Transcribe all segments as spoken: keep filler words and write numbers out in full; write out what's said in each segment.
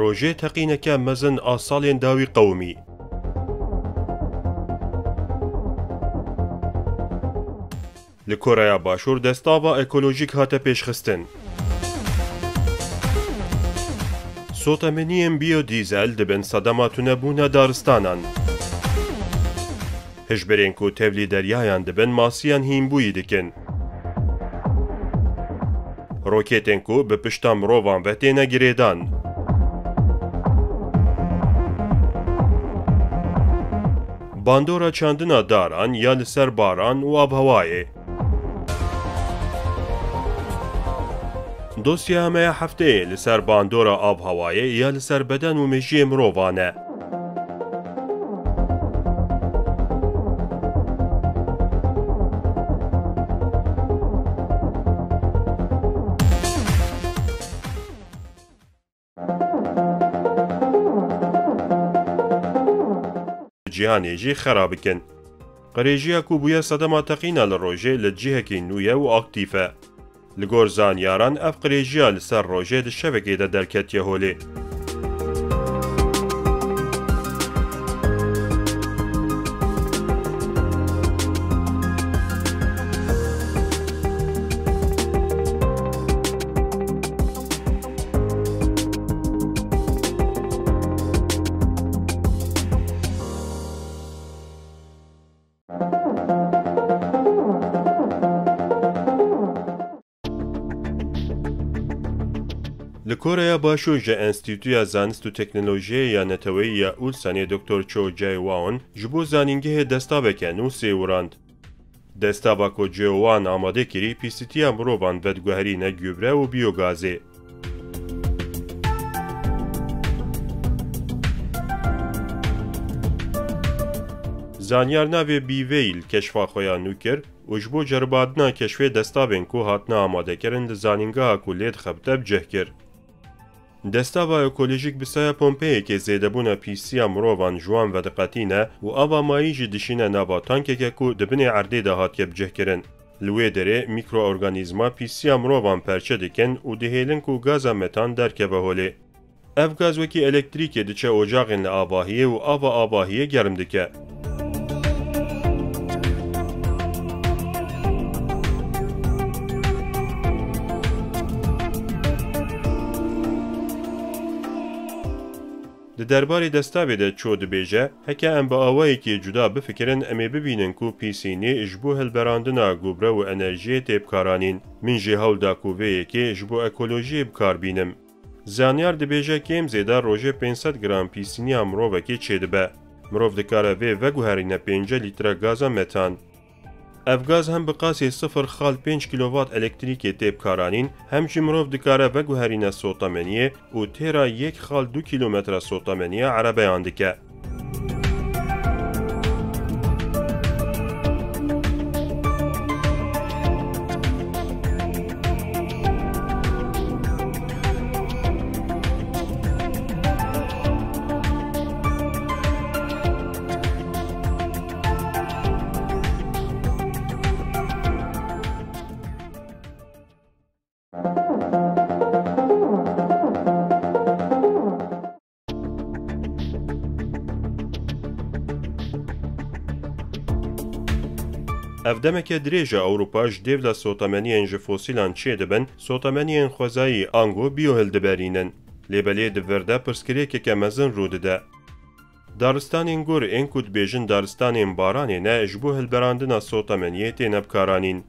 Rojê teqîneke mezin a salên dawî qewimî. Li Koreya Başûr destava ekolojîk hate pêşxistin. Sotemeniyên biyodîzel dibin sedema tunebûna daristanan. Hişbirên ku tevlî deryayan dibin masiyan hînbûyî dikin. Roketên ku bi pişta mirovan ve têne girêdan. Bandora çandina daran ya li ser baran û avhewayê. Dosyeya me ya hefteyê li ser bandora avhewayê ya li ser beden û mejiyê mirovan e. Cîhanê jî xera bikin. Qirêjiya ku bûye sedema teqîna li rojê li cihekî nû ye û aktîf e. Li gor zanyaran ev qirêjiya li ser rojê di şevekê de derketiye holê. Li Koreya Başûr ji Enstîtuya Zanist û Teknolojiyê ya Neteweyî ya Ulsanê Doktor Cho Jae-won ji bo zanîngehê destaveke nû sêwirand. Destava ku Jae-won amade kirî, pîsîtiya mirovan vediguherîne gübre û biyogazê. Zanyar navê Bîveyl keşfa xwe ya nû kir û ji bo ceribandina keşfê destavên ku hatine amadekirin li zanîngeha ku lê dixebite bi cih kir. Destava ekolojîk bi saya pompeyekê zêdebûna pîsiya mirovan ji wan vediqetîne û ava mayî jî dişîne nava tankeke ku di binê erdê de hatiye bicihkirin. Li wê derê mîkroorganîzma pîsiya mirovan perçe dikin û dihêlin ku gaza metan derkeve holê. Ev gaz wekî elektrîkê diçe ocaxên li avahiyê û ava avahiyê germ dike. Di derbarê destavê de Cho dibêje, heke em bi awayekî cuda bifikirin, em ê bibînin ku pîsînî ji bo hilberandina gubre û enerjiyê tê bikaranîn. Min jî hewl da ku vê yekê ji bo ekolojiyê bi kar bînim. Zanyar dibêje, kêm zêde rojê pênc sed gram pîsîniya mirovekê çêdibe. Mirov dikare vê veguherîne pêncî lître gaza metan. Ev gaz hem bi qasê sifir xal pênc kîlowat elektrîkê tê bikaranîn, hem jî mirov dikare veguherîne sotemeniyê û têra yek xal du kîlometre sotemeniya erebeyan dike. Ev demeke dirêj e Ewropa ji dêvla sotemeniyên ji fosîlan çêdibin, sotemeniyên xwezayî ango biyo hildiberînin. Lê belê di vir de pirsgirêkeke mezin rû dide. Daristanên gur ên ku dibêjin daristanên baranê ne, ji bo hilberandina sotemeniyê têne bikaranîn.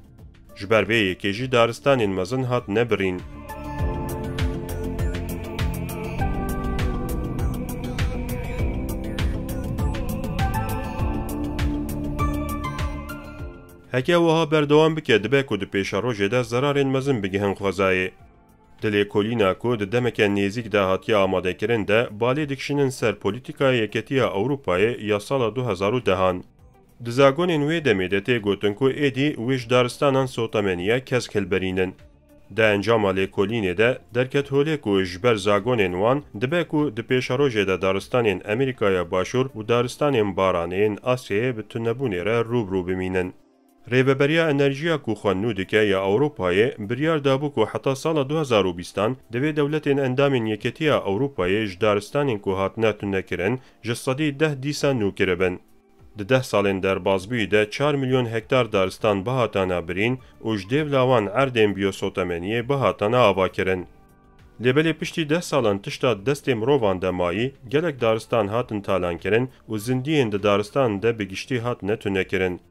Ji ber vê yekê jî daristanên mezin hatine birîn. Heke wiha berdewam bike, dibe ku di pêşerojê de zerarên mezin bigihin xwezayê. Di lêkolîna ku di demeke nêzîk de hatiye amadekirin de, balê dikişînin ser polîtîkaya Yeketiya Ewropayê ya sala du hezar û dehan. Di zagonên wê demê de tê gotin ku êdî wê ji daristanan sotemeniya kesk hilberînin. Di encama lêkolînê de derket holê ku ji ber zagonên wan dibe ku di pêşerojê de daristanên Amerîkaya Başûr û daristanên baranê yên Asyayê bi tunebûnê re rû bi rû bimînin. Rêveberiya Enerjiya ku xwe nû dike ya Ewropayê biryar dabû ku heta sala du hezar û bîstan divê dewletên endamên Yeketiya Ewropayê ji daristanên ku hatine tunekirin ji sedî deh dîsa nû kiribin. Di deh salên derbasbûyî de çar milyon hektar daristan bihatana birîn û ji dêvla wan erdên biyosotemeniyê bihatana avakirin. Lê belê piştî deh salan tişta di destê mirovan de mayî, gelek daristan hatin talankirin û zindiyên di daristan de bi giştî hatine tunekirin.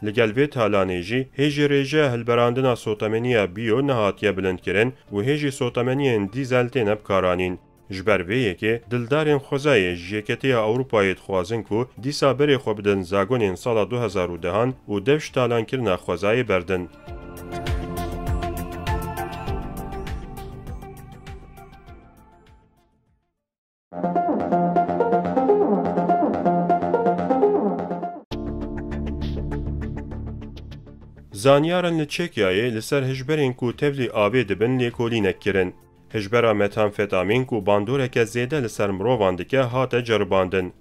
Li gel vê talanê jî hêjî rêjeya hilberandina sotemeniya biyo nehatiye bilindkirin û hêjî sotemeniyên dîzel têne bikaranîn. Ji ber vê yekê dildarên xwezayê ji Yeketiya Ewropayê dixwazin ku dîsa berê xwe bidin zagonên sala du hezar û dehan û dev ji talankirina xwezayê berdin. Zanyaran li Çekyayê li ser hişberên ku tevlî avê dibin lêkolînek kirin. Hişbera metamfetamîn ku bandoreke zêde li ser mirovan dike hate ceribandin.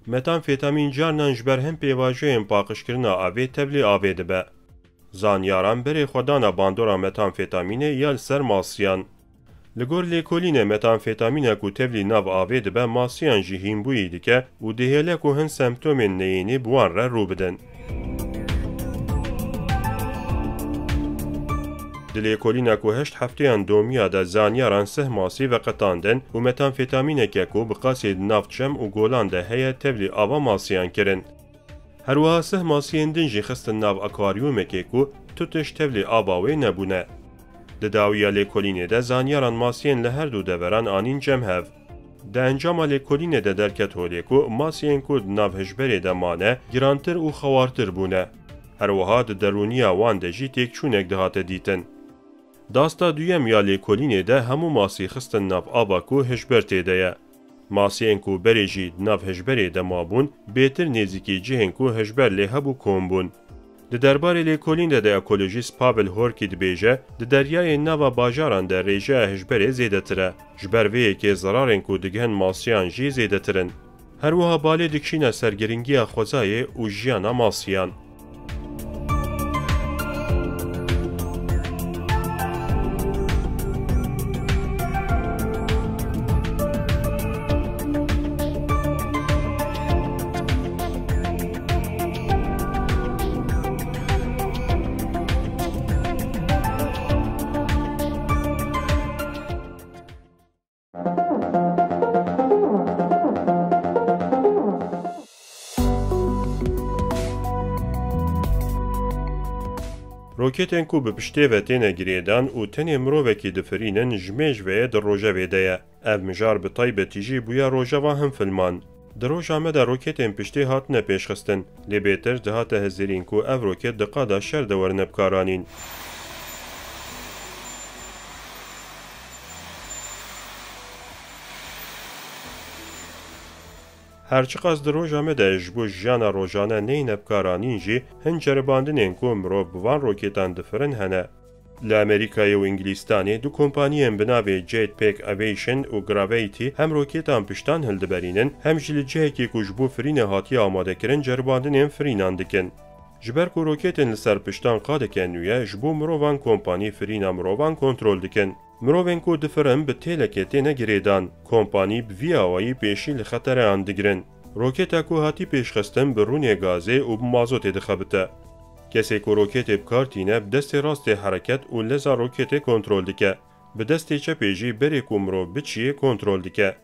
Metamfetamîn carinan ji ber hin pêvajoyên paqijkirina avê tevlî avê dibe. Zanyaran berê xwe dana bandora metamfetamînê ya li ser masiyan. Li gor lêkolînê metamfetamîna ku tevlî nav avê dibe masiyan jî hînbûyî dike û dihêle ku hin semptomên neyênî bi wan re rû bidin. Di lêkolîna ku heşt hefteyan domiya de zanyaran sih masî veqetandin û metamfetamîneke ku bi qasî di nav çem û golan de heye tevlî ava masiyan kirin. Her wiha sih masiyên din jî xistin nav akwaryûmekê ku tu tişt tevlî ava wê nebûne. Di dawiya lêkolînê de zanyaran masiyên li her du deveran anîn cem hev. Di encama lêkolînê de derket holê ku masiyên ku di nav hişberê de mane girantir û xewartir bûne. Her wiha di derûniya wan de jî têkçûnek dihate dîtin. Dasta duyem ya lêkolînê de hemû masî xistin nav ava ku hişber tê de ye. Masiyên ku berê jî di nav hişberê de mabûn, bêtir nêzîkî cihên ku hişber lê hebû kom bûn. Di derbarê lêkolînê de ekolojîst Pavel Horkî dibêje, di deryayên nava bajaran de rêjeya hişberê zêdetir e. Ji ber vê yekê zerarên ku digihin masiyan jî zêdetir in. Her wiha balê dikişîne ser giringiya xwezayê û jiyana masiyan. Roketên ku bi piştê ve têne girêdan û tenê mirovekî difirînin ji mêj ve ye di rojevê de ye. Ev mijar bi taybetî jî bûye rojeva hin filman. Di roja me de roketên piştê hatine pêşxistin, lê bêtir dihate hizirîn ku ev roket di qada şer de werine bikaranîn. Her çiqas di roja me de ji bo jiyana rojane neyne bikaranîn jî, hin ceribandinên ku mirov bi van roketan difirin hene. Li Amerîkayê û Îngilîstanê du kompaniyên bi navê Jetpack Aviation û Gravity hem roketan piştan hildiberînin, hem jî li cihekî ku ji bo firînê hatiye amadekirin ceribandinên firînan dikin. Ji ber ku roketên li ser piştan qadeke nû ye, ji bo mirovan kompanî firîna mirovan kontrol dikin. Mirovên ku difirin bi têlekê têne girêdan. Kompanî bi vî awayî pêşî li xetereyan digirin. Roketa ku hatî pêşxistin bi rûnê gazê û bi mazotê dixebite. Kesê ku roketê bi kar tîne, bi destê rastê hereket û leza roketê kontrol dike. Bi destê çepê jî berê ku mirov biçiyê kontrol dike.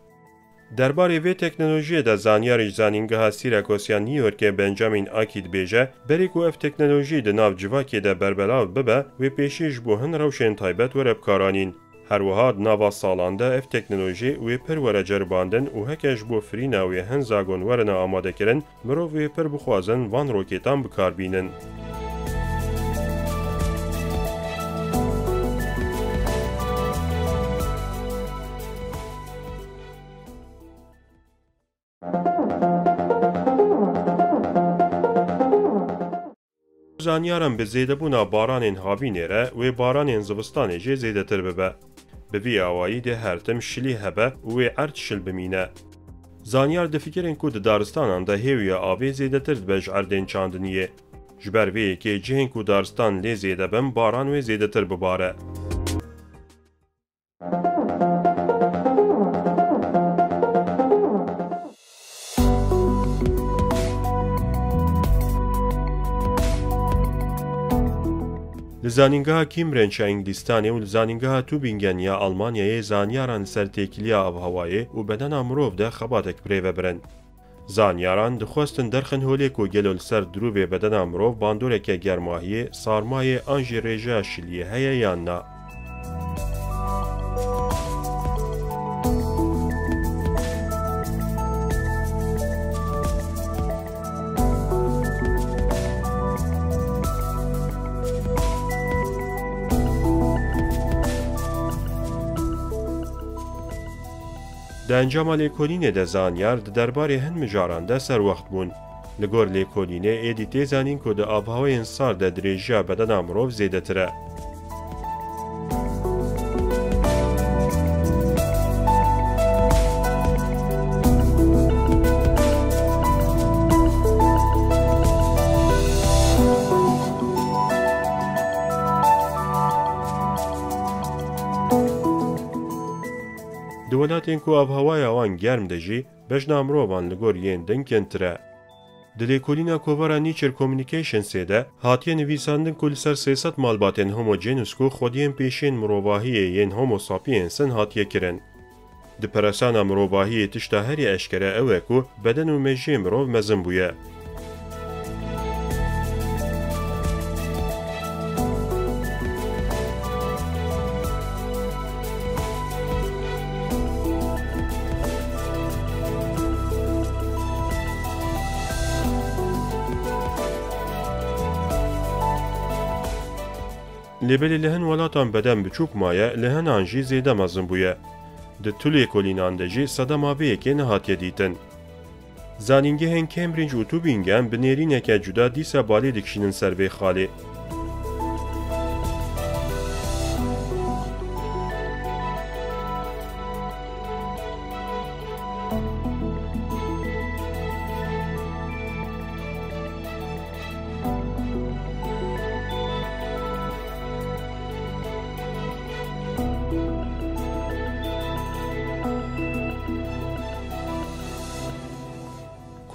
Derbarê vê teknolojiyê de zanyarê ji Zanîngeha Sîrakos ya New Yorkê Benjamin Aki dibêje, berê ku ev teknolojî di nav civakê de berbelav bibe, wê pêşî ji bo hin rewşên taybet were bikaranîn. Her wiha di nava salan de ev teknolojî wê pir were ceribandin û heke ji bo firîna wê hin zagon werine amadekirin, mirov wê pir bixwazin van rokêtan bi kar bînin. Zanyaran bi zêdebûna baranên havînê re wê baranên zivistanê jî zêdetir bibe. Bi vî awayî dê her tim şilî hebe û wê erd şil bimîne. Zanyar difikirin ku di daristanan de hêwiya avê zêdetir dibe ji erdên çandiniyê. Ji ber vê yekê cihên ku daristan lê zêde bin, baran wê zêdetir bibare. Li Zanîngeha Cambridge ya Îngilîstanê û li Zanîngeha Tübingen ya Almanyayê zanyaran li ser têkiliya avhewayê û bedena mirov de xebatek birêve birin. Zanyaran dixwestin derxin holê ku gelo li ser dirûvê bedena mirov bandoreke germahiyê, sarmayê an jî rêjeya şiliyê heye yan na. Di encama lêkolînê de zanyar di derbarê hin mijaran de serwext bûn. Li gor lêkolînê êdî tê zanîn ku di avhewayên sar de dirêjiya bedena mirov zêdetir e. Di welatên ku avhewaya wan germ de jî, bejna mirovan li gor yên din kintir e. Di lêkolîna kovara Nature Communicationsê de hatiye nivîsandin ku li ser sê sed malbatên Homo genus ku xwediyên pêşên mirovahiyê yên Homo sapiensin hatiye kirin. Di peresana mirovahiyê tişta herî eşkere ew e ku beden û mejiyê mirov mezin bûye. Lê belê li hin welatan beden biçûk maye, li hinan jî zêde mezin bûye. Di tu lêkolînan de jî sedema vê yekê nehatiye dîtin. Zanîngehên Cambridge û Tübingen bi nêrîneke cuda dîsa balê dikişînin ser vê xalê.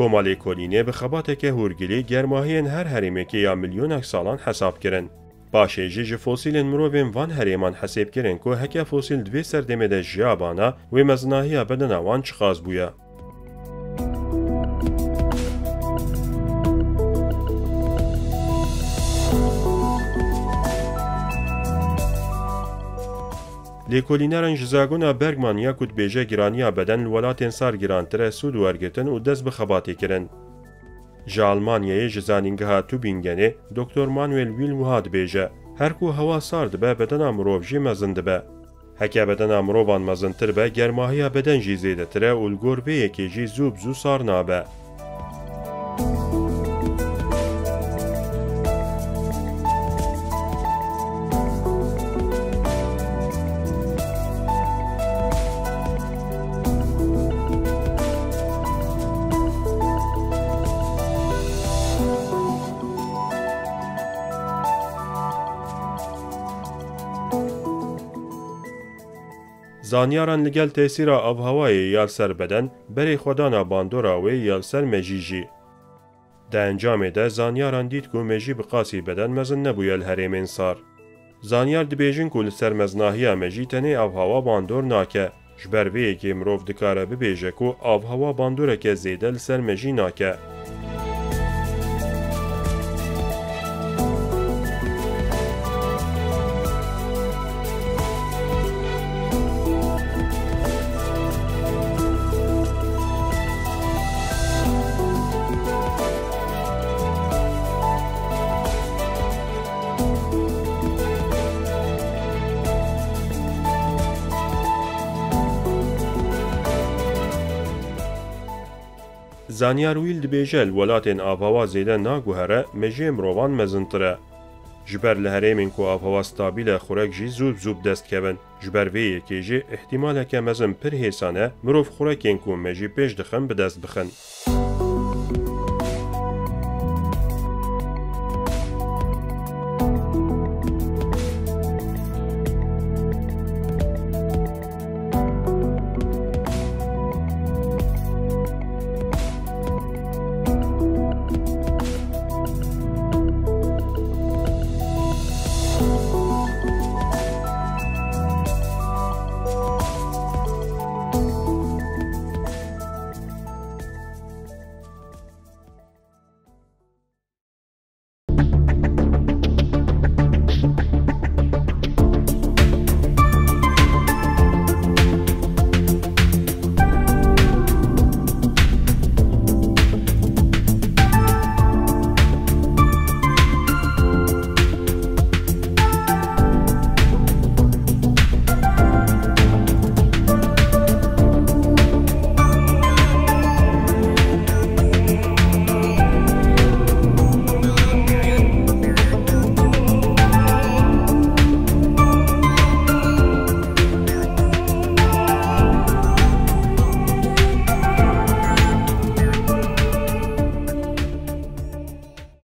Koma lêkolînê bi xebateke hûrgilî germahiyên her herêmekê ya milyonek salan hesab kirin. Paşê jî ji fosîlên mirovên van herêman hesêb kirin ku heke fosîl di vê serdemê de jiyabana, wê mezinahiya bedena wan çiqas bûye. Lêkolîneran ji zagona Bergman ya ku dibêje giraniya beden li welatên sar girantir e, sûd wergirtin û dest bi xebatê kirin. Ji Almanyayê ji zanîngeha Tübingenê Doktor Manuel Will wiha dibêje, her ku hewa sar dibe, bedena mirov jî mezin dibe. Heke bedena mirovan mezintir be, germahiya beden jî zêdetir e û li gor vê yekê jî zû bi zû sar nabe. Zanyaran li gel tesîra avhewayê ya li ser beden, berê xwedana bandora wê ya li ser mejî jî. Di encamê de zanyaran dît ku mejî bi qasî beden mezin nebûye li herêmên sar. Zanyar dibêjin ku li ser mezinahiya mejî tenê avhewa bandor nake. Ji ber vê yekê mirov dikare bibêje ku avhewa bandoreke zêde li ser mejî nake. Zanyar Wîl dibêje, li welatên avhewa zêde naguhere, mejiyê mirovan mezintir e. Ji ber li herêmên ku avhewa stabîl e, xurek jî zû bi zû bi dest dikevin. Ji ber vê yekê jî îhtîmaleke mezin pir hêsan e, mirov xurekên ku mejî pêş dixin bi dest bixin.